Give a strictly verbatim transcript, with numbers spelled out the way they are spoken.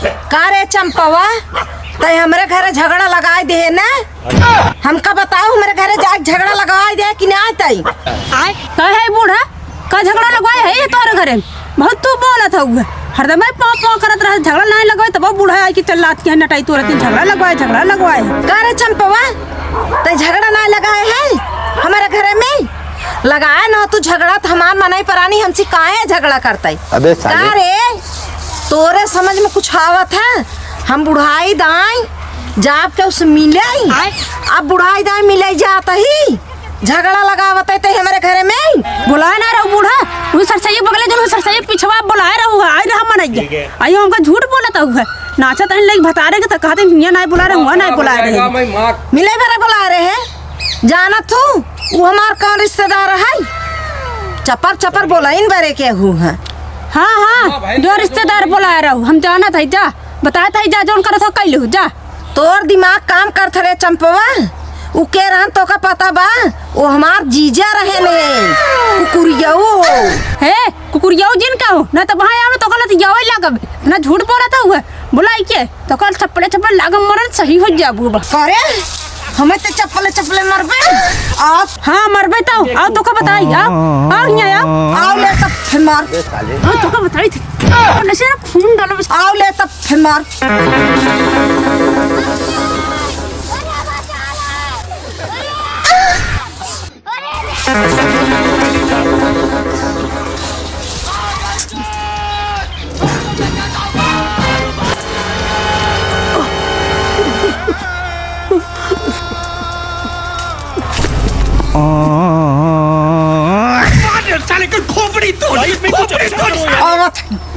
का रे चंपवा, तै हमरे घरे झगड़ा लगाए दे ना? हमका बताओ, हमरे घरे जाके झगड़ा लगाए दे कि ना तै? आय, का है बूढ़ा? का झगड़ा लगवाए है ये तोहरे घरे? बहुत तू बोलत हउए। हरदम ही पाँव पाँव करत रहे, झगड़ा नाहीं लगवाए, तब बूढ़ा आई कि चल लात के नटाई तोरत, झगड़ा लगवाए, झगड़ा लगवाए। का रे चंपवा, तै झगड़ा नाहीं लगाए है हमरे घरे में? लगाए न तू झगड़ा, त हमार मनई परानी हमसे काहे झगड़ा करतै? अबे साले। का रे, तोरे समझ में कुछ आवत है? हम बुढ़ाई दाई जाब के उस मिले, आय। अब बुढ़ाई दाई मिले जात ही झगड़ा लगावत है ते हमरे घरे में। बुलाए ना रहू बूढ़ा, वो सरसैया बगले जो सरसैया पिछवा बुलाए रहू है, आई रहा मनैया। ठीक है। आई हमका झूठ बोलत हूँ है, नाचत हन लइक भतारे के त कहत हन, "हियाँ नाहीं बुलाए रहे, हुआँ नाहीं बुलाए रहे।" मिले बरे बुलाए रहे, जानत हूँ, वो हमार कौन रिश्तेदार है? चपर चपर बोलाइन बरे के हूँ है। हाँ, हाँ, जो रिश्तेदार बुलाए रहू, हम जानत है, जा, बताए त है, जा, जौन करत हो, कइ लेहू, जा। तोर दिमाग काम करत रे चंपवा, उ के रहन तोका पता बा? वो हमार जीजा रहे ने, कुकुरियाऊ। हे, कुकुरियाऊ जिन का हो, ना त वहाँ आओ, ना तोका लतियावे लागब, इतना झूठ बोलत हउ है, बुलाई के, तोका चप्पले चप्पल लागब मरन सही हो जाबू बा। करे, हमें ते चप्पले चप्पले मरबे? आओ। हाँ, मरबे तो, आओ तोका बताई, आओ, आओ हियाँ आओ। आओ ले तब फिर मार। आओ तोका बताई थी, नशे खून डालो बस। आओ ले तब फिर मार। मार साले के खोपड़ी तोड़, खोपड़ी तोड़।